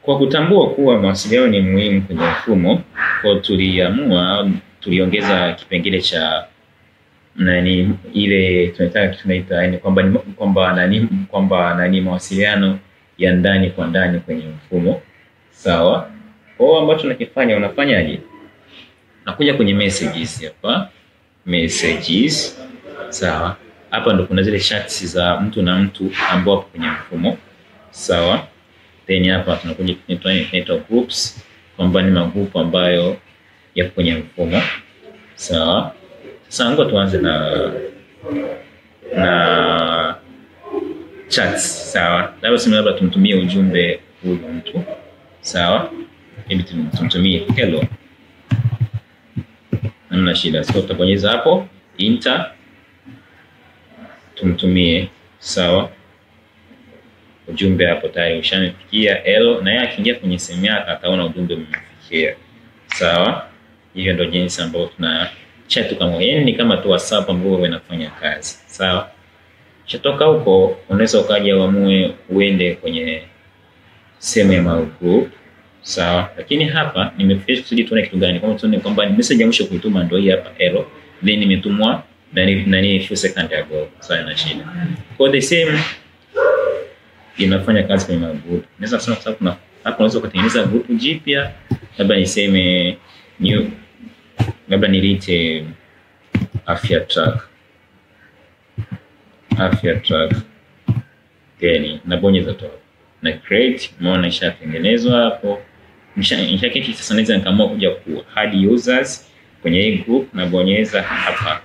Kwa kutambua kuwa mawasiliano ni muhimu kwenye mfumo, kwa tuliamua tuliongeza kipengele cha nani ile tunataka tunaita yani kwamba nani mawasiliano ya ndani kwa ndani kwenye mfumo. Sawa? Kwa hiyo ambacho unakifanya unafanyaje? Nakuja kwenye messages hapa. Messages. Sawa? Hapa ndo kuna zile chats za mtu na mtu ambao wapo kwenye mfumo. Sawa? Then hapa tunakuja kwenye groups, kwamba ni magrupu ambayo yapo kwenye mfumo. Sawa? Sasa ngoja tuanze na chats. Sawa? Labda sema labda tumtumie ujumbe huyu mtu. Sawa? Hebu tumtumie hello. Hamna shida. So tutabonyeza hapo enter, tumtumie. Sawa? Ujumbe hapo tayari ushanifikia hello, na yeye akiingia kwenye simu yake ataona ujumbe umemfikia. Sawa? Hiyo ndio jinsi ambayo tuna chat kama yani ni kama tu WhatsApp ambayo inafanya kazi. Sawa? Ukishatoka huko unaweza ukaja uamue uende kwenye sehemu ya group. Sawa? Lakini hapa nimefikisha kusudi tuone kitu gani. Kama tuone kwamba ni message ya mwisho kuituma ndio hii hapa hello, then imetumwa nani few seconds ago. Sawa, na shida. Kwa the same inafanya kazi kwenye group. Naweza kusema kwa sababu kuna hapo unaweza kutengeneza group jipya, labda niseme new, labda nilite Afya Track. Afya Track. Then nabonyeza tu na create, umeona ishatengenezwa hapo. Nishaketi sasa naweza nikaamua kuja ku add users kwenye hii group, nabonyeza hapa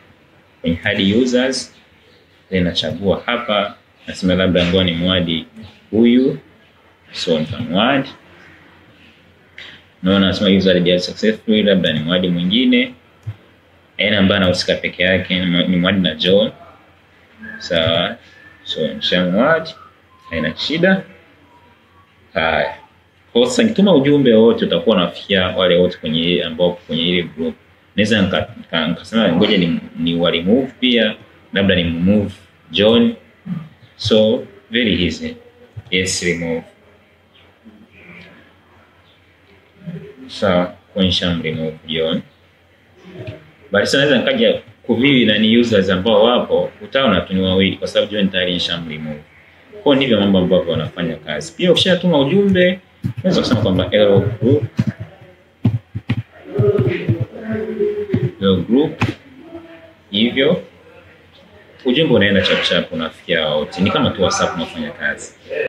kwenye add users, then nachagua hapa, nasema labda ngoja ni muadi huyu, so nitamuadd. Naona nasema user added successfully, labda ni muadi mwingine aina ambaye anahusika peke yake, ni muadi na John. Sawa? So nishamuadd, haina shida. Haya. Kwa sasa nikituma ujumbe wote utakuwa unafikia wale wote kwenye ambao kwenye ile group. Naweza nikasema ngoja ni wa remove pia, labda ni move John. So very easy. Yes, remove. Sawa, kuonyesha remove John. Bali sasa naweza nikaja kuviwi na ni users ambao wapo, utaona tu ni wawili kwa sababu John tayari nishamremove. Kwa ndivyo mambo ambavyo wanafanya kazi. Pia ukishatuma ujumbe unaweza kusema kwamba hello group, hello group, hivyo ujumbe unaenda chap chap unafikia wote. Ni kama tu WhatsApp unafanya kazi.